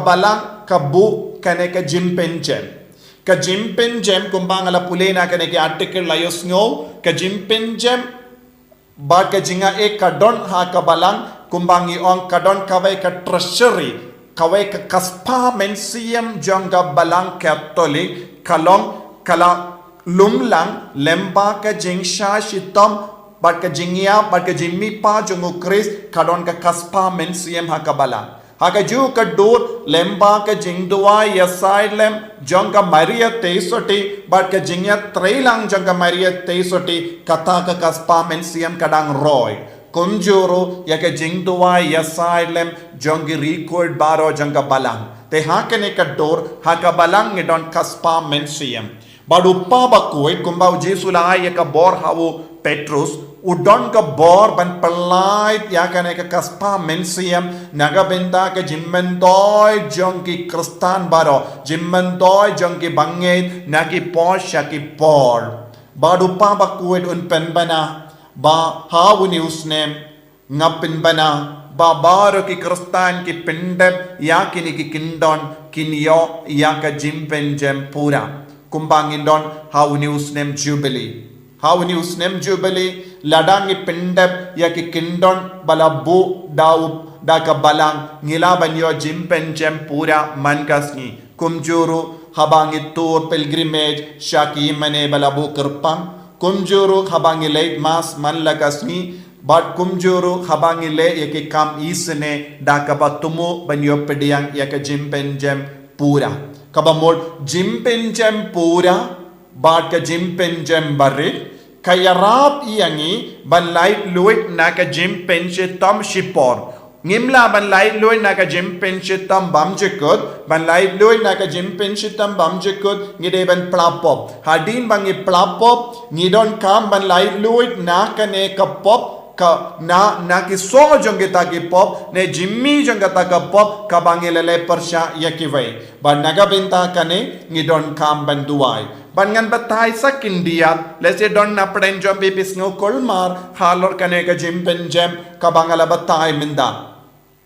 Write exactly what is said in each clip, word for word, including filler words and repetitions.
balang ka buh kane ka jingpynjem. Ka jingpynjem kumba nga la pule na kane ka article la ïohsngew, ka jingpynjem bad ka jingïaid ka don ha ka balang, kumba ngi ong ka don kawei ka treasury, kawei ka kaspa mynsiem jong ka balang Katholik, ka long ka la lumlang lyngba ka jingshah shitom bad ka jingïap bad ka jingmihpat jong u Khrist, ka don ka kaspa mynsiem ha ka balang. Ha kajuh ka dur, lyngba ka jingduwai ïasaid lem jong ka Maria Theisotti bad ka jingïatreilang jong ka Maria Theisotti, kata ka kaspa mynsiem ka dang roi. Kumjuh ruh ïa ka jingduwai ïasaid lem jong ki riewkhuid baroh jong ka balang. Te ha kane ka dur, ha ka balang ngi don kaspa mynsiem. Bad u Kpa Bakhuid, kumba u Jisu u la ai ïa ka bor ha u Petros, u don ka bor ban pyllait ïa kane ka kaspa mynsiem na ka bynta ka jingmyntoi jong ki Khristan baroh, jingmyntoi jong ki bangeit na ki por sha ki por. Bad u Kpa Bakhuid un pynbna ba ha une u snem, nga pynbna ba baroh ki Khristan ki pyndep ïa kine ki kyndon, kin ïoh ïa ka jingpynjem pura, kumba ngin don ha une u snem Jubili. Ha une u snem Jubili, lada ngi pyndep ïa ki kyndon ba la buh da u, da ka balang, ngi lah ban ïoh jingpynjem pura man ka sngi. Kumjuh ruh haba ngi tur pilgrimage sha ki ïingmane ba la buh kyrpang. Kumjuh ruh haba ngi leit mass man la ka sngi. Bad kumjuh ruh haba ngi leh ïa ki kam isynei da kaba thmu ban ïoh pdiang ïa ka jingpynjem pura. Kaba mut jingpynjem pura bad ka jingpynjem barit ka ïarap ïa ngi ban laitluid na ka jingpynshitom shipor. Ngim lah ban laitluid na ka jingpynshitom bymjukut, ban laitluid na ka jingpynshitom bymjukut ngi dei ban pla pop. Hadien ba ngi pla pop, ngi donkam ban laitluid na kane ka pop, ka na, na ki sor jong kita ki pop, ne jingmih jong kata ka pop, kaba ngi la leh pyrshah ïa kiwei. Bad na ka bynta kane ngi donkam ban duwai. Bad ngan batai sa khyndiat, lehse don na pdeng jong phi phi sngew kulmar halor kane ka jingpynjem kaba nga la batai mynta.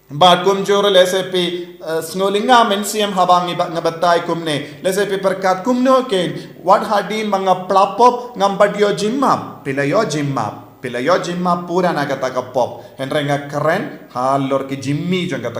Bad kumjuh ruh lehse phi, eh, sngew lynga mynsiem haba ngi ba, nga batai kumne. Lehse phi pyrkhat kumno kein, wat hadien ba nga pla pop ngam pat ïoh jingmap. Phi la ïoh jingmap. Phi la ïoh jingmap pura na kata ka pop. Hynrei nga kren halor ki jingmih jong kata